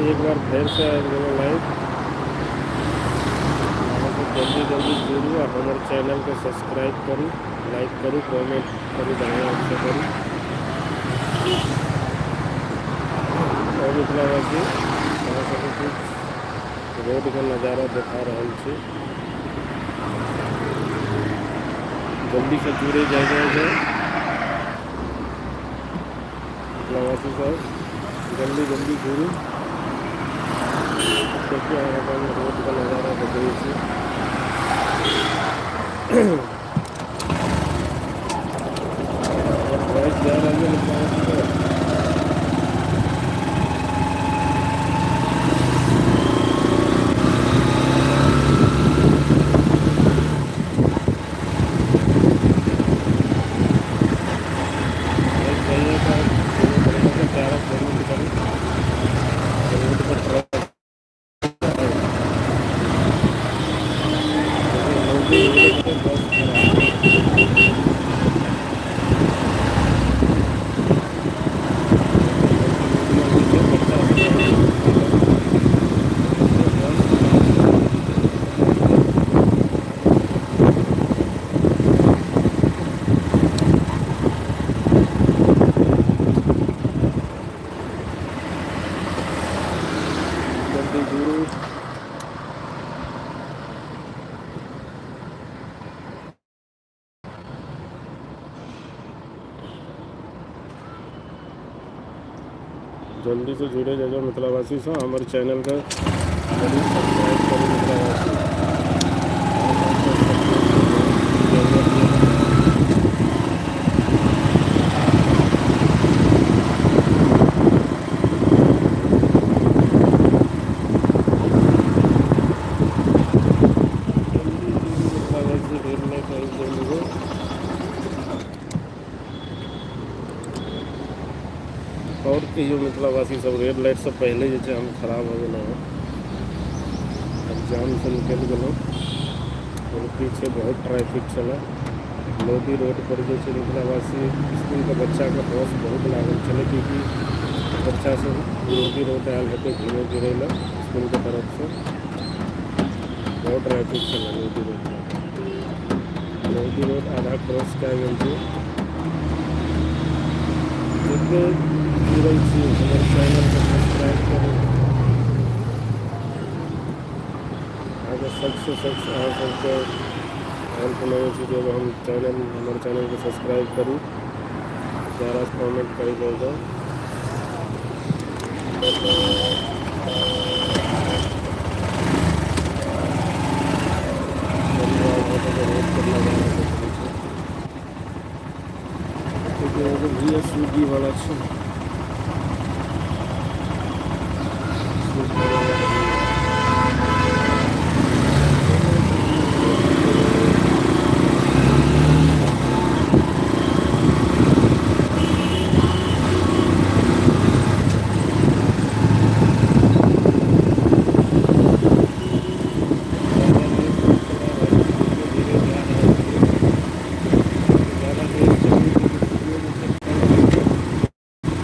एक बार फेरसँ आबि गेलहुँ लाइव। अहाँसभ जल्दी जल्दी जुड़ू आ हमर चैनलके सब्सक्राइब करू, लाइक करू, कमेंट करू, बढ़िआँसँ करू। आओर मिथिलावासी, अहाँ सबके किछु रोडके नजारा देखा रहल छी। जल्दीसँ जुड़े जाय जाय जाय मिथिलावासी सब, जल्दी जल्दी जुड़ू। देखियौ, अहाँके हम रोडके नजारा देखबै छी। हमर वॉइस जा रहल यऽ मिथिलावासी सब? वॉइस जाइए तऽ एगो बढ़िआँसँ प्यारा कमेंट करू। रोड पर ट्रक देखियौ, लोदी रोड पर बस खड़ा है। लोदी रोडमे जे छै बच्चा सब आयल छै घुमै लए। देखियौ, बस खड़ा छै। जल्दी जुड़ू। जल्दीसँ जुड़े जाउ मिथिलावासी सब, हमर चैनलके जरूर सब्सक्राइब करू। मिथिलावासी, अहाँ सबके सपोर्टके बहुत जरूरत यऽ। जल्दी जुड़ू मिथिलावासी, देर नहि करू जल्दी। आओर कहियौ मिथिलावासी सब, रेड लाइटसँ पहिले जे छै हम खराब हो गेलहुँ हँ। आब जामसँ निकलि गेलहुँ और पीछे बहुत ट्रैफिक छलै। लोधी रोड पर जे छै मिथिलावासी, इसकुलके बच्चाके बस बहुत लागल छलै, क्यूँकि बच्चा सब लोधी रोड आयल हेतै घुमै फिरै लए इसकुलके तरफसँ। बहुत ट्रैफिक छलै लोधी रोड पर। लोधी रोड आधा क्रॉस कए गेल छै। जते जुड़ल छी, हमर चैनलके सब्सक्राइब करू। अहाँके सबसँ सबसँ अहाँ सबके हेल्प माँगै छी कि एगो हम चैनल हमर चैनलके सब्सक्राइब करू, प्यारा कमेंट करी जाउ जाउ। चलू, आब अहाँ सबके रोड पर नजारा देखबै छी। देखियौ, एगो भैया स्विगी वाला छै, स्विगी वाला भैया। जल्दी जुड़ू। ज्यादा तेज नहि चला रहल छी, धीरे धीरे जा रहल छी। ज्यादा तेज चलू तऽ वीडियो जे छै कम।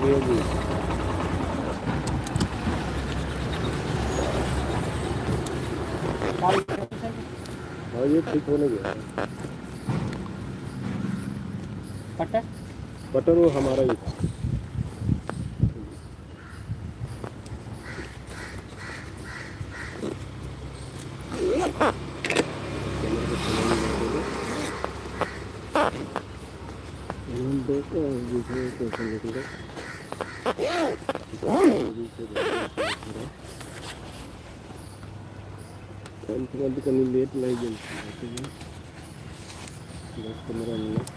भैया जी। हाँ, ये ठीक होने गया है। पट्टा। बटन वो हमारा ही था। कनी लेट लागि गेल छै, 10-15 मिनट।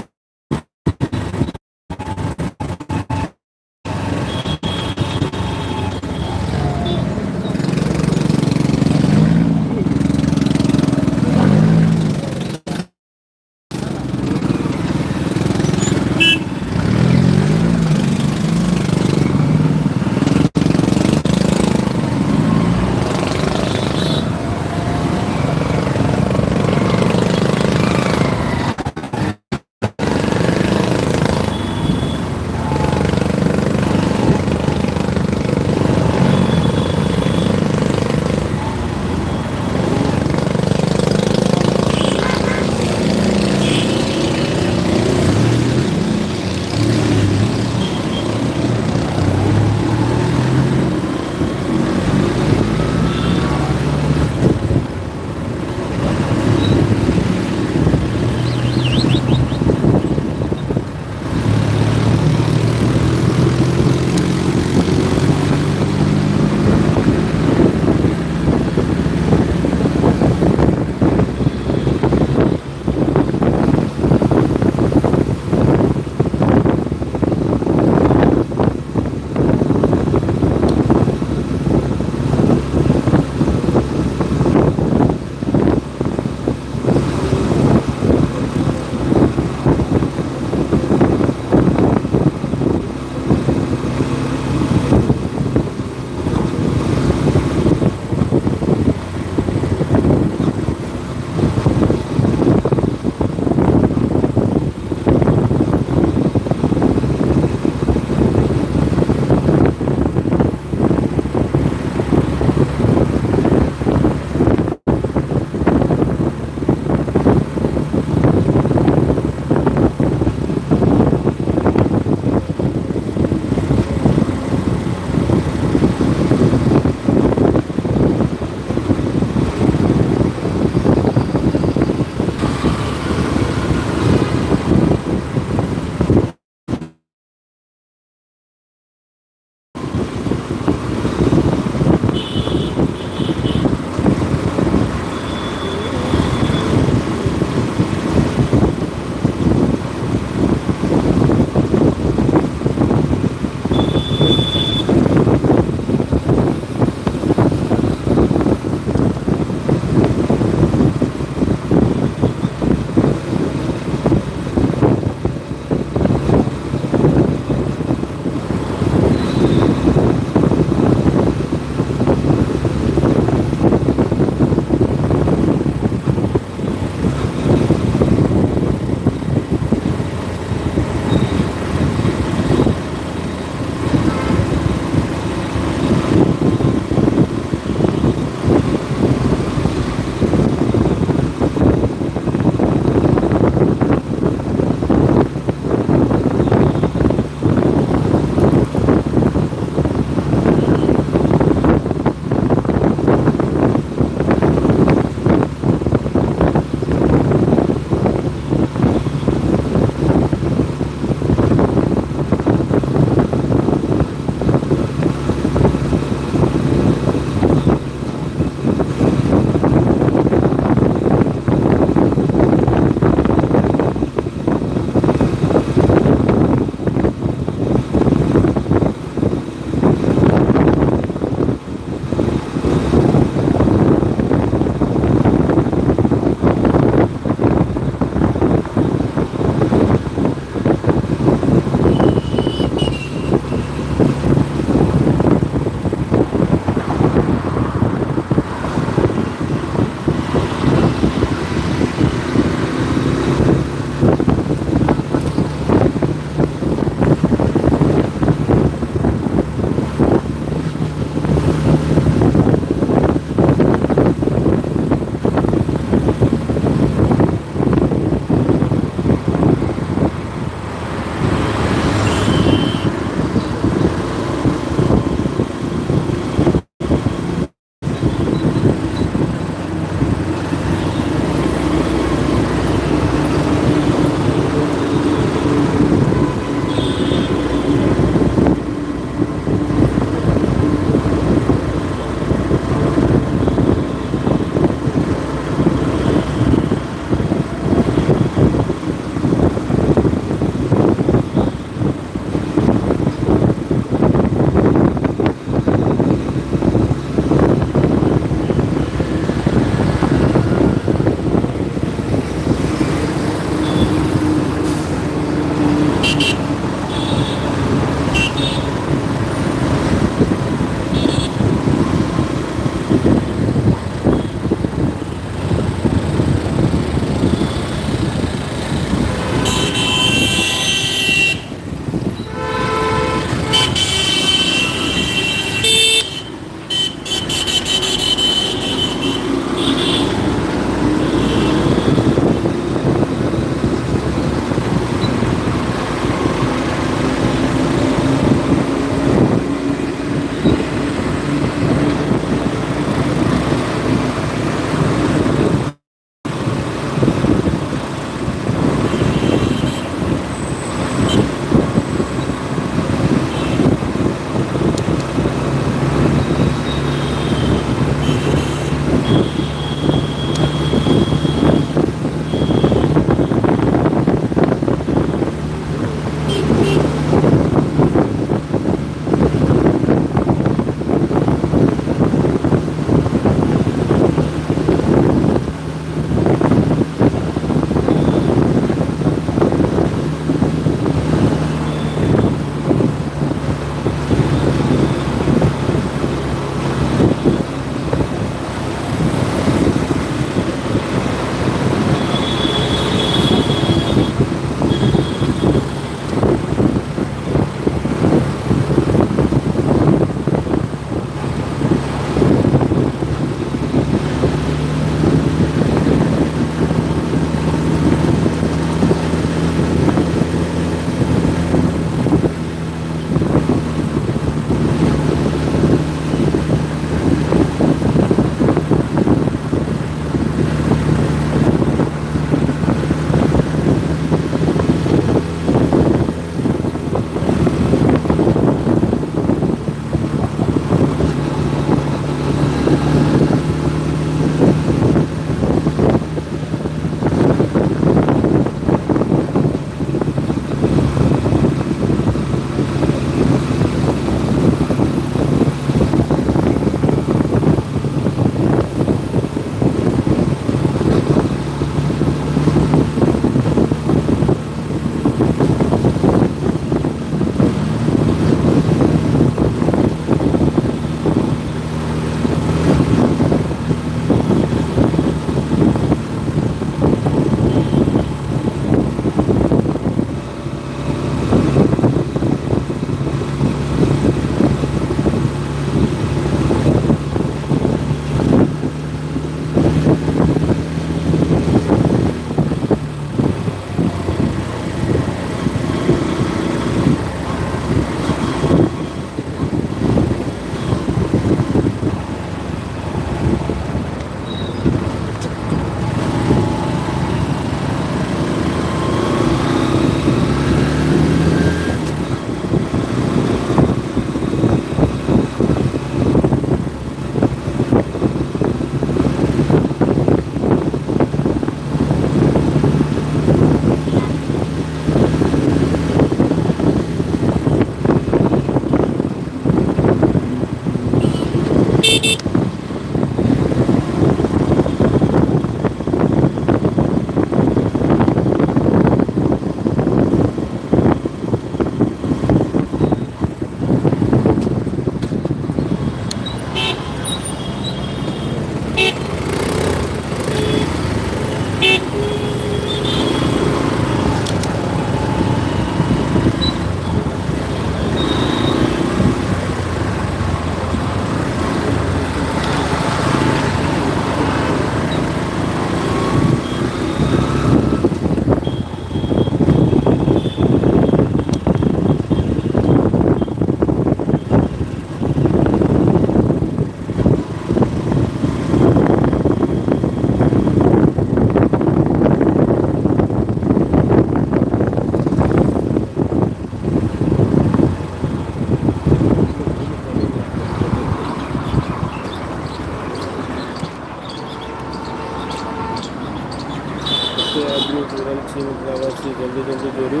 जुड़ल छी मिथिलावासी, जल्दी जल्दी जोड़ू।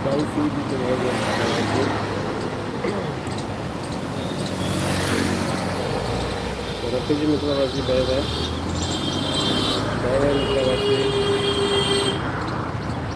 22 के भऽ गेल मिथिलावासी। रखै छी मिथिलावासी, बाय बाय, बाय बाय मिथिलावासी।